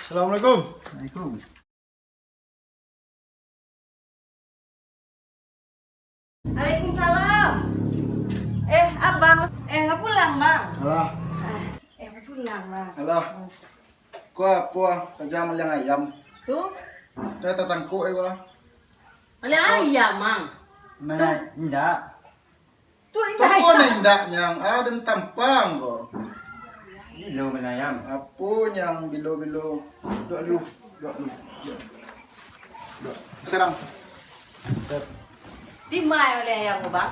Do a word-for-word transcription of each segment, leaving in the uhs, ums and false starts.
Assalamualaikum. Waalaikumsalam. Waalaikumsalam. Eh, abang. Eh, lah pulang, bang? Alah. Ah, eh, lah pulang, bang? Alah. Ko apo, ah? Sajo maliang ayam. Tu? Tu tatangkok, eh, wah. Maliang ayam, bang? Maliang, indak. Tu indak. Toko nan indak nyang, ah, den tampang ko. Bilo maliang ayam. Apo nyang bilo-bilo? Duduak dulu, duduak dulu. Duduak. Serang. Set. Di ma maliang ayam ko, bang?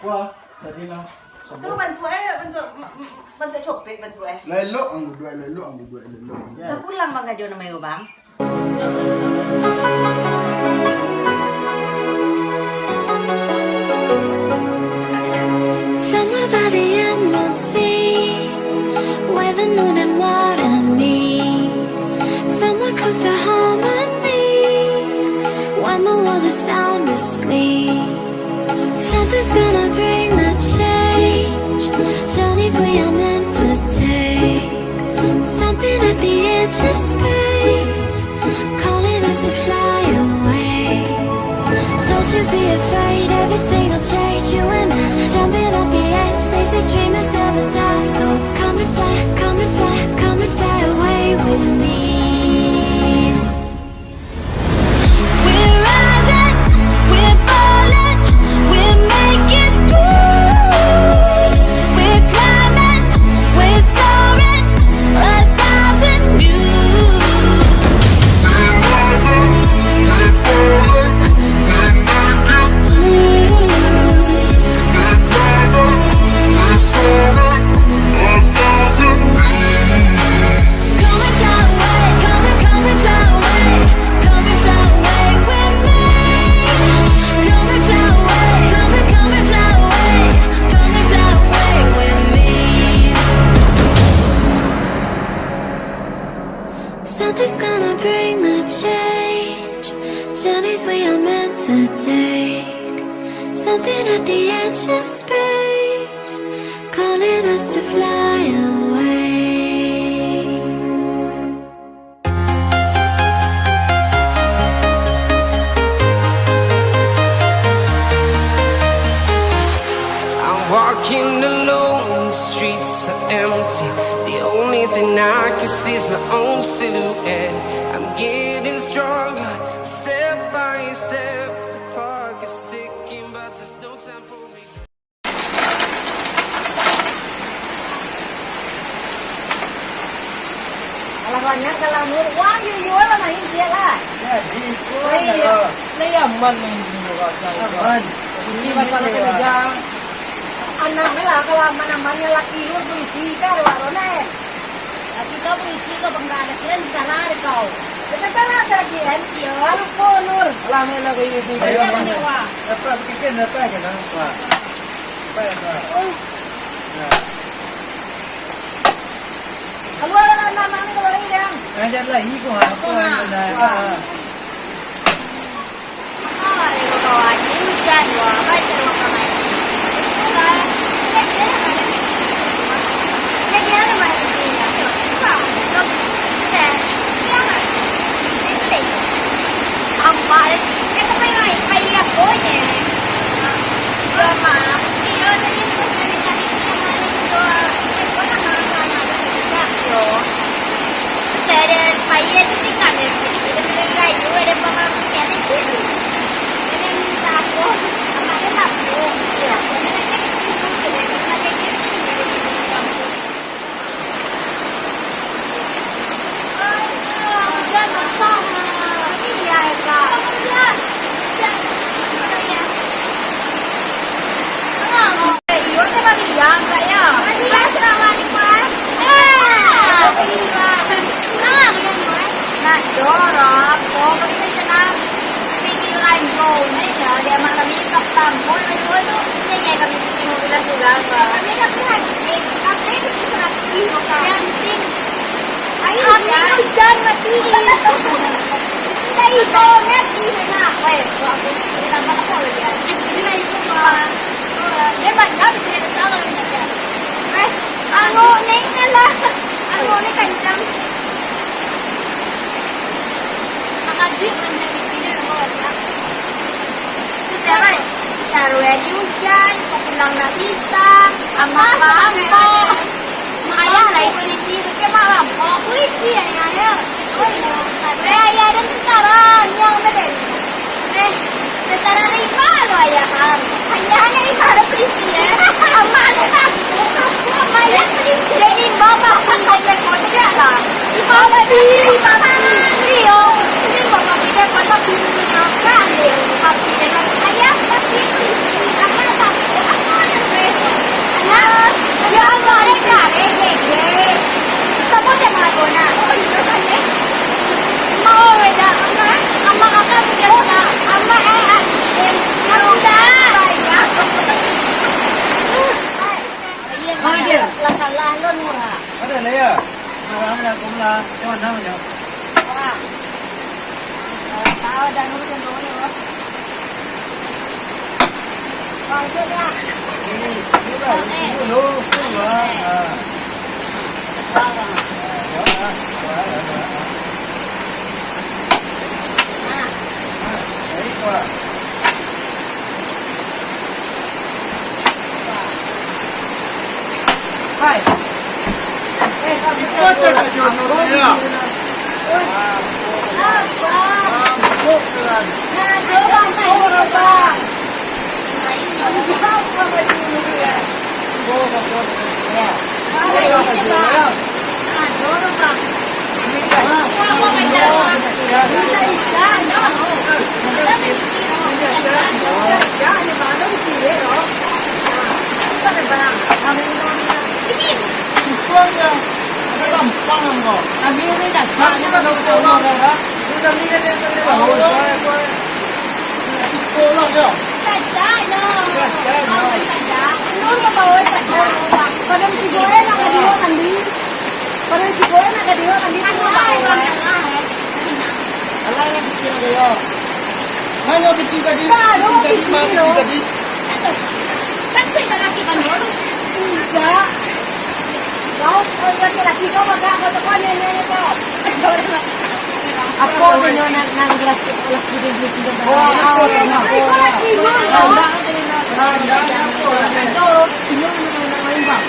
Wah, tadi nah. Tu bantuak, eh, bantuak, bantuak copet bantuak, eh. Lah elok ang duduak, lah elok ang duduak, lah elok. Lah pulang bang kajo namo ko, bang? Somewhere by the M O C, where the moon and water meet, somewhere close to harmony, when the world is sound asleep. Something's gonna bring the change. Journeys we are meant to take. Something at the edge of space, calling us to fly away. Don't you be afraid, everything will change. You and I, jumping off the edge. They say dreamers never die, so come and fly, come and fly, come and fly away with me. We're rising, we're falling, we're making moves. We're climbing, we're soaring, a thousand views. We're rising, we're falling, we're making moves. We're climbing, we're soaring, a thousand views. Come and fly away, come and, come and fly away, come and fly away with me. Come and fly away, come and, come and fly away, come and fly away with me. Something's gonna bring the change. Journeys we are meant to take. Something at the edge of space, calling us to fly away. I'm walking alone, the streets are empty. The only thing I can see is my own silhouette. I'm getting stronger, step by step. The clock is ticking, but there's no time for me. Alah, banyak kalamur. Wah, yo, yo lah main dia lah. Jadi, itu. Oh, iya. Lah, iya, aman main di luar sana. Aman. Ini masalah kerja. Anak lah, kalau aman-aman, laki lu polisi, kan, Wak Ronel. Tapi kau polisi, kau bangga ada kira, salah ada kau. Kita salah, salah kira, ya, lalu kau, Nur. Alah, ni lah kayak gitu. Ayo, Bang. Wak. Apa, bikin apa aja, Bang? Wah. Apa ya, Bang? Oh. Nah. Kaluar lah, anak-anak ni kaluar lagi, Dang. Ngajar lah, iko, ha. Iko, ha. Wah. Ah, iko kawan, ni hujan, wah, baca rumah kamar. Iko lah, kira-kira mana ni? Kira-kira mana ni? Wah, iko, hujan. Kira mana? Iko deh. Ampak deh. Iko main-main, main lihat bola. Yo, Mak. Iyo, tadi tu cari-cari rumah ni tu, ah, eh, kau nak marah-marah, tak, yo. Tu saya ada payah tu tinggal dia. Jadi, kita beli kayu, ada panggang minyak di situ. Jadi, minta apa? Anak dia tak apa. Iyo. Jadi, nanti kita tunggu dia, dia nak kerja di sini, dia di kampung. Nak dorong, kok kita senang. Pikir lanjut, ya, dia mah kami tak tampol, betul tu. Ini kayak kami bikin mobil sudah, Bang. Kami tak pernah bikin, tapi bikin serapi, Bang. Yang penting, ayo, kami hujan mati. Kita itu mati, nak. Weh, kok aku cerita apa kau dia? Ini lah itu, Bang. Dia banyak cerita kalau dia. Eh, angok ni lah. Angok ni kencang. Mak rampok. Ayah lai polisi, bukan mak rampok. Polisi, ayah, ya. Oh, iya. Eh, ayah, dan sekarang yang beden. Eh, secara rimba lo ayah, ha. Ayah, ayah, rimba lo polisi, ya. Amak, amak, amak, ayah polisi. Jadi, bapak, tidak lah. Bapak diri, bapak diri, yo. Ini bapak tidak pernah pintunya. Kan, deh, bapak tidak. Ayah, tapi, anak tak, apa ada, anak, ya Allah, ada, ada, ada, ada. Kamu jangan lakukan, oh, iya, kan, ya. Mau, beda, anak, anak, anak, anak, anak, eh, eh, eh, ya udah. Mana dia? Lah salah lo, Nura. Ada lah, ya. Marah, marah, aku marah. Macam mana, macam? Wah. Tahu dah, Nura, macam mana, Nura? Wah, itu dah. Ini, ini, Bang. Ini dulu, dulu, ah. Ah. Wah, wah. Ah, wah, wah, wah, wah. Ah. Ah, baik, Pak. Alah, nan pitih ajo, yo. Mano pitih tadi? Pitih tadi, mano pitih tadi? Indak. Kau, oh, laki-laki kau, maka kau teko nenek kau. Apo tu nyo nan, nan gelas tu, gelas tu, gelas tu, gelas tu. Wah, apo tu, apo tu? Kau laki kau. Nah, nah, nah, apo? Kau, inyo nan main, Bang.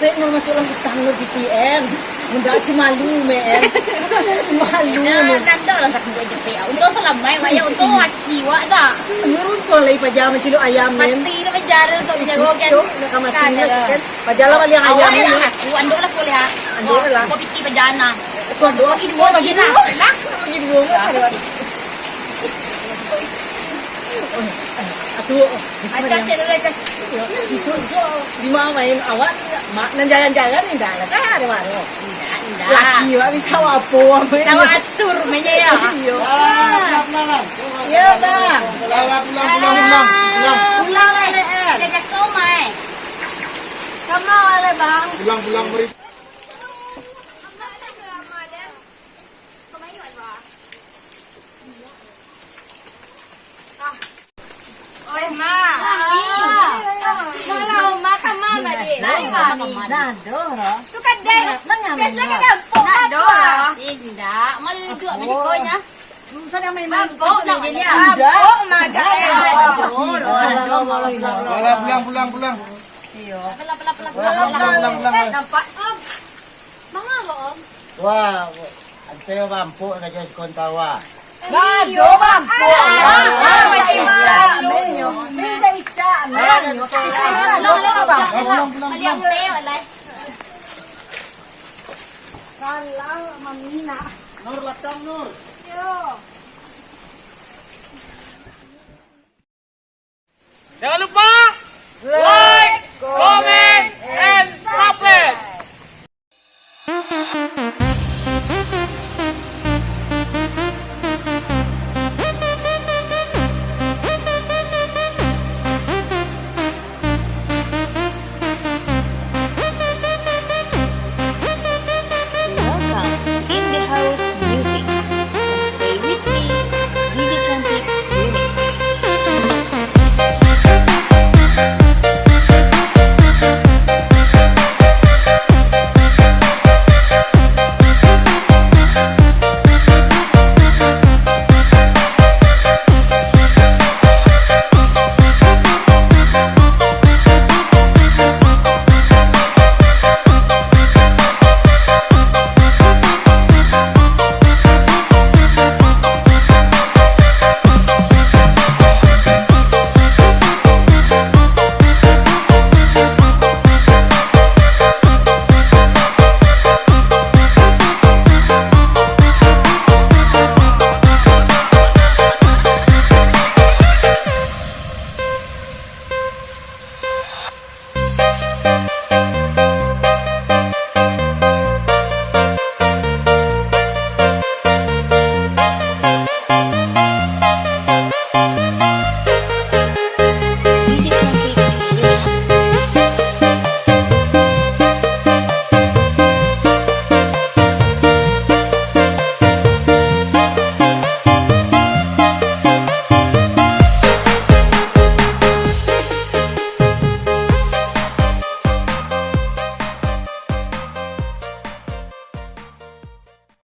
Cek mau masuk dalam hutang lo P T M. Ndak, si malu, men. Malu, men. Nah, ndak lah tak buat jepit. Untung salamaik, wak, ya. Untung laki wak dak. Nyuruh untung lai paja mancilok ayam, men. Mati lah paja tu, jago kan. Itu, nak mati kan. Paja lah baliak ayam ni. Aku, andok lah kuliah. Andok lah. Kau pikir paja nah. Andok. Bagi dua, bagi dua. Nah. Bagi dua, kan. Aduh. Acah cek dulu, Acah. Yo, isuak tu di ma main awak, mak nan jalan-jalan indak lah, kan ada baru. Indak, indak. Laki awak bisa awak apo, awak main. Bisa awak atur mainnya, ya? Iyo. Ah, pelan-pelan. Iyo, Bang. Pulang, pulang, pulang, pulang. Pulang. Pulang, eh. Dia jatuh, mai. Kamu awak, Bang. Pulang, pulang, mari. Oeh, Ma. Mami. Malah, Ma, ka ma baliak? Lain, Mami. Nah, doh, roh. Tu kadai. Biaso kadai empuk, Ma, tu, ah. Indak, malu duduak baliak ko nyo. Mabok, Mami, jadi, ah. Mabok, Ma, kadai. Aduh, aduh, aduh, aduh. Pulang, pulang, pulang, pulang. Iyo. Pulang, pulang, pulang, pulang. Nampak, Om. Manga lo, Om? Wah, anteh bampuk sajo si Kontawa. Iyo, bampuk. Ah, ah, masih malu. Minta icak, nah. Pulang, pulang, pulang. Kalah, Mami nak. Nur, lakang, Nur. Yo. Jangan lupa.